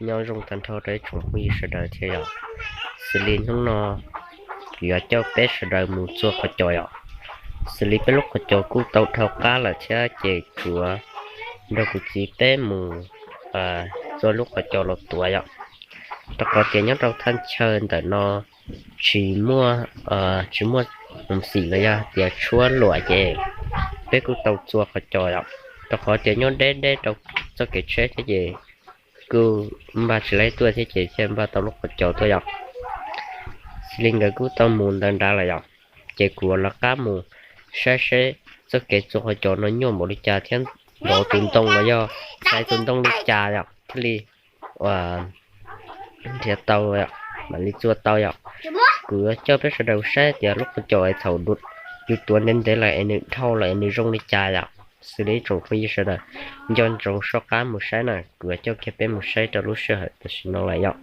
Nyob zoo tag nrho rau ib tsoom phooj ywg sawv daws thiab yom. Xws li hnub no kuv yuav coj peb sawv daws mus txua qhov cos yom. Xws li peb lub qhov cos kuj tau dhau qab lawm thiab ces kuv yuav nrog kuv txiv peb mus txua lub qhov cos los tuav yom. Rau qhov tias nyob rau thaj chaw ntawm no tsis muaj, tsis muaj xim los yog tias tshuab luam ces peb kuj tau txua qhov cos yom. Rau qhov tias nyob deb deb rau txoj kev tsheb thiab ces kuj npaj tsis laib tuaj thiab ces thiaj npaj tau lub qhov cos tuaj yom. Xws li nkawd kuj tau mus ntawd nrad lawm yom, ces kuv lawv qab mus saib seb txoj kev txua qhov cos no nyuaj npaum li cas thiab ntov tus ntoo los yog xaiv tus ntoo li cas yom thiaj li nrhiav tau, mam li txua tau yom. Kuv yuav coj peb sawv daws saib tias lub qhov cos es thaum yus tuav ntev ntev lawm es nws dhau lawm es nws zoo li cas yom. Xws li ib tsoom phooj ywg sawv daws nco ntsoov soj qab mus saib na, kuv yuav coj kiag peb mus saib rau lub sij hawm tam sim no lawm yom.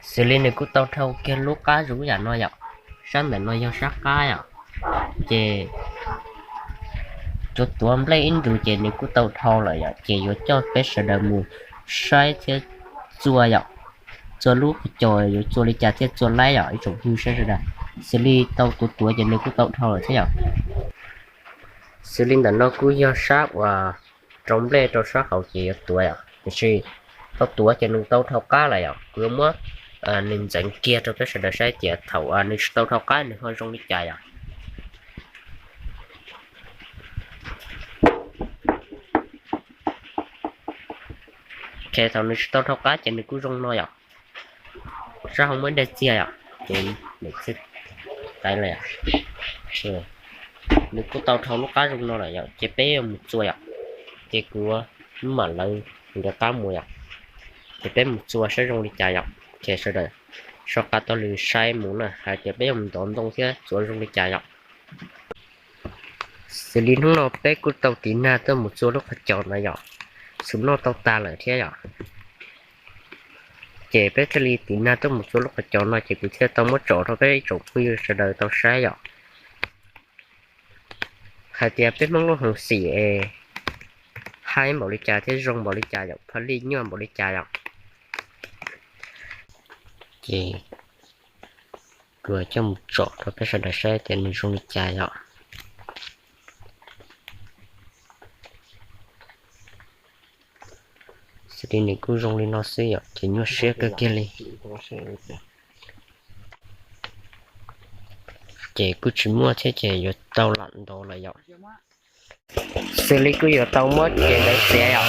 Xws li nws kuj tau dhau kiag lub qab zoo yam no yom, sab ntawm no yog sab qab yom, ces tuav tuav nplej ib ntus ces nws kuj tau dhau lawm yom, ces yuav coj peb sawv daws mus saib thiab txua yom, txua lub qhov cos yuav txua li cas thiaj txua laib yom ib tsoom phooj ywg sawv daws. Xws li tau tuav tuav ces nws kuj tau dhau lawm thiab yom. Xws li ntawm no kuj yog sab uas rau nplej rau sab hauv ces yuav tuav yom, tiam sis tau tuav ces nws tau dhau qab lawm yom, kuv yuav muab nws ntxeev kiag rau peb sawv daws saib tias thaum nws tsis tau dhau qab nws ho zoo li cas yom. Thaum nws tsis tau dhau qab ces nws kuj zoo no yom, sab hauv muaj ib daim txiag yom, ces nws kuj tau dhau lub qab zoo no lawm yom, ces peb yuav mus txua yom, ces kuv mam lawv nkawd qab mus yom, ces peb mus txua saib zoo li cas yom, ces sawv daws soj qab taug lw saib mus na hais tias peb yuav mus ntov ntoo thiab txua zoo li cas yom. Xws li hnub no peb kuj tau tiv nag tuaj mus txua lub qhov cos no yom, xub noj tau tas lawm thiab yom, ces peb thiaj li tiv nag tuaj mus txua lub qhov cos no ces kuv thiaj tau muab tsom rau peb ib tsoom phooj ywg sawv daws tau saib yom, hais tias peb Hmoob lub hauv xim es haib npaum li cas thiab zoo npaum li cas yom, phaj lij nyuaj npaum li cas yom. Ces kuv coj mus tsom rau peb sawv daws saib tias nws zoo li cas yom. Xws li nws kuj zoo li no xwb yom, ces nyuaj siab kawg kiag li. Ces kuj tsis muaj thiab ces yuav tau lam ntov lawm yom. Xws li kuj yuav tau muab cev ntawd txiav yom.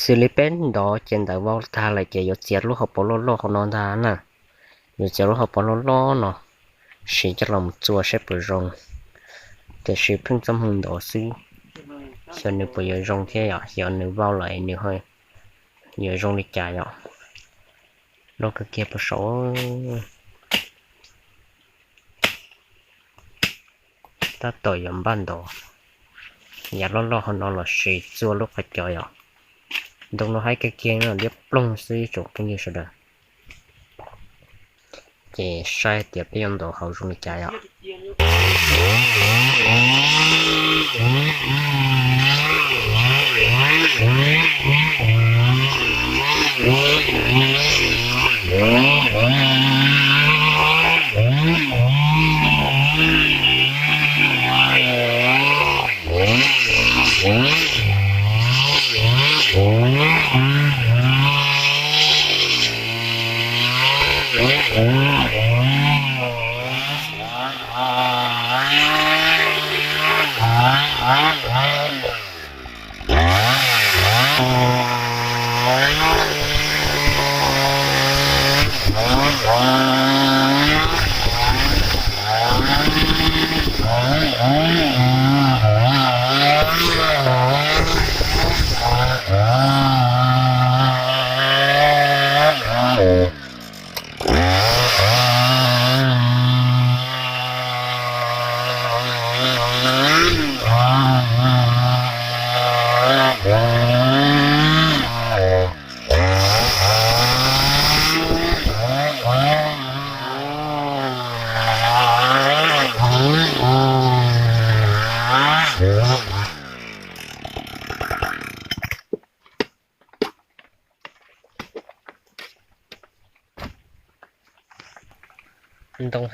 Xws li peb ntov ces ntawd vau tag lawm ces yuav txiav lub hauv paus loj loj hauv no ntag na. Yuav txiav lub hauv paus loj loj no siv coj los mus txua saib puas zoo. Tiam sis pheej txoj hmoo ntov xwb, xyov nws puas yuav zoo thiab yom, xyov nws vau lawm nws yuav zoo li cas yom. Loj kawg kiag puag saud. Tab tom yuav npaj ntov yav loj loj hauv no los sis txua lub qhov cos yom. Ntoo no haib kawg kiag no liab ploog xwb tsoom phooj ywg sawv daws. Ces saib tias peb yuav ntov hauv zoo li cas yom.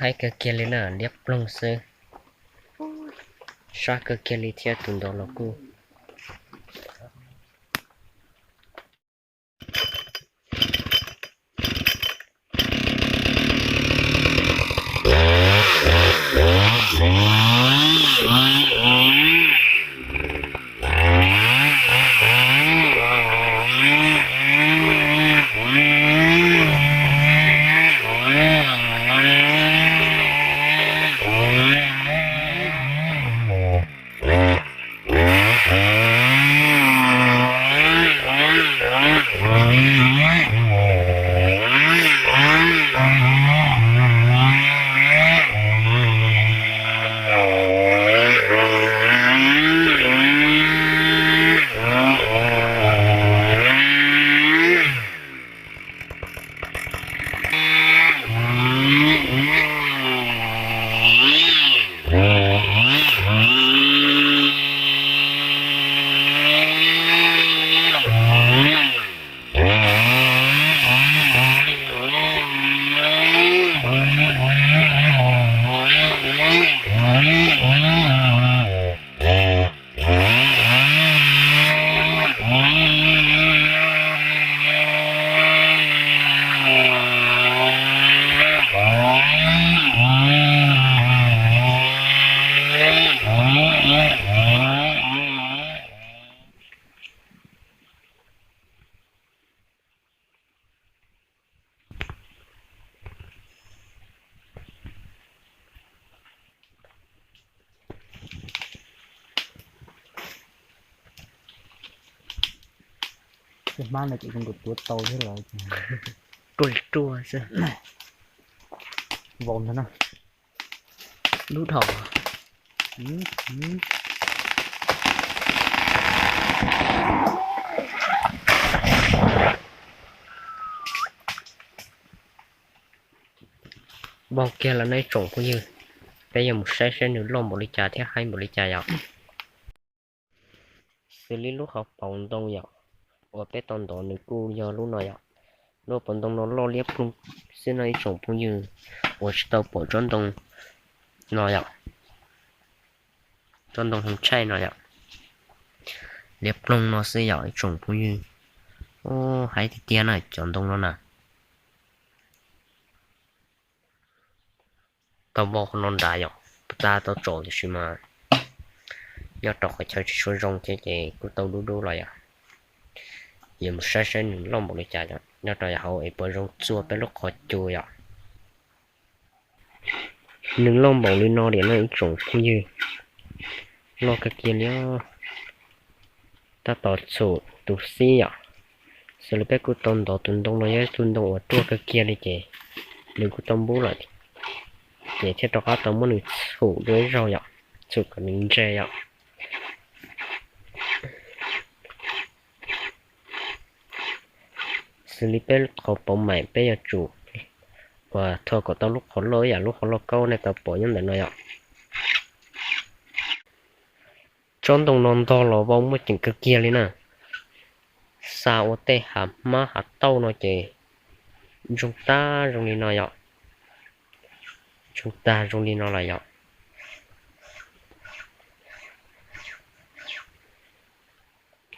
Haib kawg kiag li na, liab ploog xwb. Sab kawg kiag li thiab tus ntoo los kuj. Hmab no ces zoo nkaus tuav tau thiab los. Ruaj li ruaj xwb. Vau ntag na. Lub dhau. Vau kiag los nej tsoom phooj ywg, peb yuav mus saib saib nws loj npaum li cas thiab haib npaum li cas yom. Xws li lub hauv paus ntoo yom, uas peb tau ntov nws kuj yog lub no yom. Lub hauv paus ntoo no loj liab ploog xwb no ib tsoom phooj ywg uas tsis tau pom tsob ntoo no yom. Tsob ntoo hoo tshaij no yom. Liab ploog no xwb yom ib tsoom phooj ywg. Haib tiag tiag na cov ntoo no na. Tau vau qhov no nrad yom, puag ta tau tsom tiam sis mas nyob rau qhov chaw tsis tshua zoo thiab ces kuj tau dub dub los yom. Yuav mus saib saib nws loj npaum li cas yom, nyob rau hauv es puas zoo txua peb lub qhov cua yom. Nws loj npaum li no tiam no ib tsoom phooj ywg, loj kawg kiag li. Tab tom txhum tus xib yom, xws li peb kuj tau ntov tus ntoo no yog ib tug ntoo uas ruaj kawg kiag li ces nws kuj tau npub lawm, ces thiaj rov qab tau muab nws txhum dua ib zaug yom, txhum kom nws ntse yom. Xws li peb qhov pauv maim peb yuav tsum uas thua kom tau lub qhov loj ib yam lub qhov lauj kaub nej tau pom nyob ntawm no yom. Tsob ntoo no ntog los vau muaj ceem kawg kiag li na. Xa ua tej hav hmab hav tauj no ces zoo tag zoo li no yom. Zoo tag zoo li no los yom.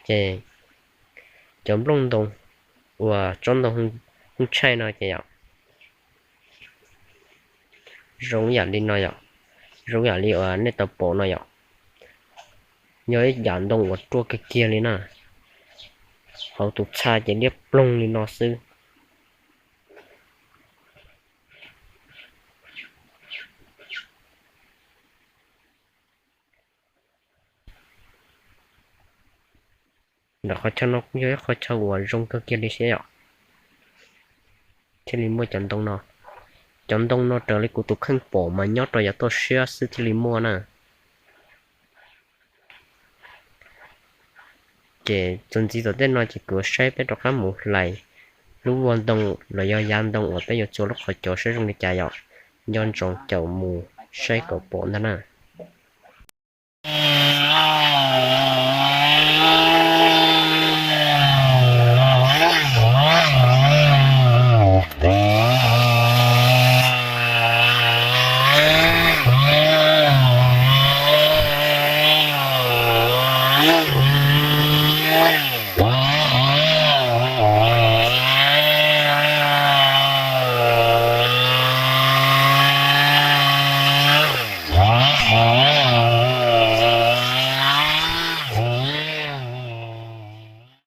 Ces cov nplooj ntoo uas tsob ntoo hwj tshaij no ces yom, zoo yam li no yom, zoo yam li uas nej tau pom no yom. Yog ib yam ntoo uas ruaj kawg kiag li na. Hauv tus txha ces liab ploog li no xwb. Ntawm qhov chaw no kuj yog ib qhov chaw uas zoo kawg kiag li thiab yom. Thiaj li muaj cov ntoo no. Cov ntoo no raws li kuv tus kheej pom mas nyob rau yav toj siab xwb thiaj li muaj na. Ces txuas ntxiv tom tej no ces kuv saib peb rov qab mus hlais lub vag ntoo los yog yav ntoo uas peb yuav txua lub qhov cos saib zoo li cas yom. Nco ntsoov caum mus saib kom pom ntag na.